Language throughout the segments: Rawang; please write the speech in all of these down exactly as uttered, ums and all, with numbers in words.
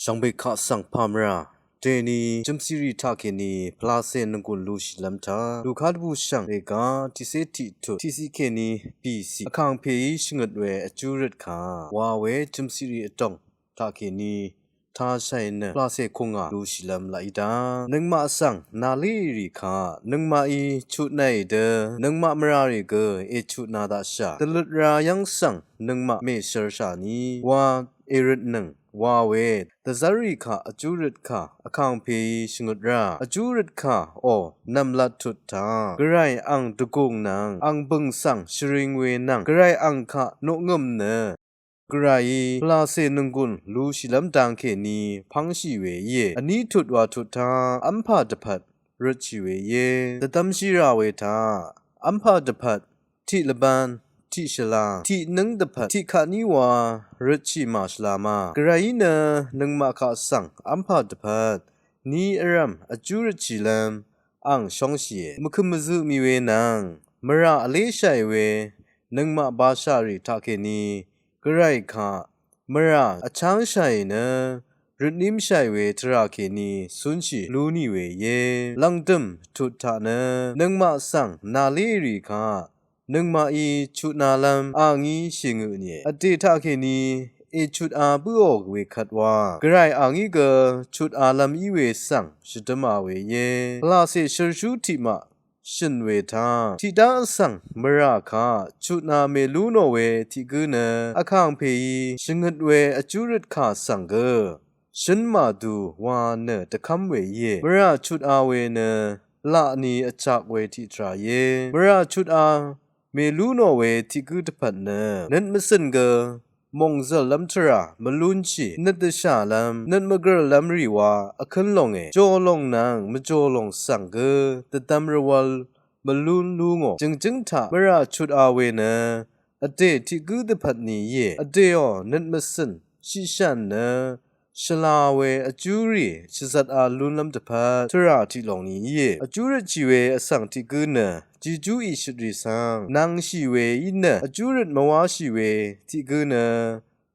Shvngbe kaq svng pàmvrà dèni jømsiqrì taqkèní pvlacè nònggùn lushìlv́m taq Luka dvbùshv̀ng règá tiqcé tiqtut tiqciq kèní bìciq vkàngpèí shvngøt we vjú røt kà wa we jømsiqrì vdòng taqkèní tāshàì nø pvlacè kùngà lushìlv́m laq í dá. Nøngmaq svng nàlérì kà nøngmaqí chutnàì dø nøngmaq mvràrì gø èchutna daqshà dvløt ra yv́ng svng nøngmaq mèshv̄rshà ní wa èrøtnøng wa we dvzv́rrì kà vjú røt kà vkàngpèí shvngøt rá vjú røt kà ò nv̀mlat tut taq Gvray ang dvgùng nvng ang bø̀ng svng shvring we nvng Gvray ang kaq noqngø̀m nø Gvrayí pvlacè nònggùn lushìlv́m dang kèní pv́ngshì we íe. Vní tut wa tut taq v́mpà dvpvt røtshì we íe. Dvdvmshì rà we taq v́mpà dvpvt tiq lvbán tiq shvla tiq nǿng dvpvt tiq katní wa røtshì màshvla ma. Gvrayí nø nøngmaq kaq svng v́mpà dvpvt ní vrv̀m vjú røtshìlv́m ang shóngshìe. Mvkø̀m mvzø mì we nvng mvrà vléshàì we nøngmaq bashaqrì taqkèní Gvray kaq mvrà vchángshàì nø røtnímshàì we tvrà kèní cúnshì lú nì we íe. Lv̀ngdø̀m tut taq nø nøngmaq svng nàlérì kaq nøngmaqí chutnalv́m a ngí shèngø nìe. Vdè taqkèní èchutā bǿò we kvt wa Gvray a ngí gø chutálv́m í we svng shvdǿma we íe. Pvlacè shø̀rshú tiqmaq shø̀n we taq tiqdá vsvng mvrà kaq chutna mèlú nò we tiq gǿ nø vkàngpèí shvngøt we vjú røt kà svng gø shǿn màdu wa nø dvkv́m we íe. Mvrà chutā we nø laqni vchak we tiqtvrà íe. Mvrà chutā mèlú nò we tiq gǿ dvpvt nø nøt mvcø̀n gø mòngzø̀llv́m tvrà mvlúnshì nøt dvshàlv́m nøt mvgø̀rlv́m rì wa vkǿn longe. Jòlòng nvng mvjòlòng svng gø dvdvm rvwv̄l mvlún lú ngò. Jø̀ngjǿng taq mvrà chutā we nø vdè tiq gǿ dvpvt ni íe. Vdèò nøt mvcø̀n shiqshàn nø shvla we vjúrì shvzvt a lúnlv́m dvpvt tvrà tiq lòng ni íe. Vjú røtshì we vsvng tiq gǿ nø jejú ìshøtrì svng nvngshì we í nø vjú røt mvwáshì we tiq gǿ nø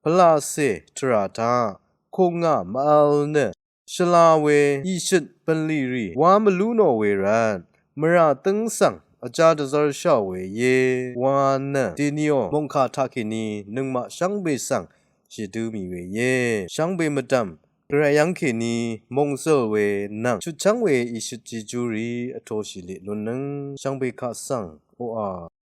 pvlacè tvrà taq kùngà mvvl nø shvla we ìshøt bv̀nlì rì wá mvlú nò we rvt mvrà dǿng svng vjá dvzv́rshàò we íe wa nø dèniò mòngkà taqkèní nøngmaq shvngbe svng shèdø mì we íe. Shvngbe mvdv̀m Gvray yv́ng kèní mòngzø̀l we nvng chutchv́ng we ìshøt jejúrì vtōshì leq lúnnøng shvngbe kaq svng oqà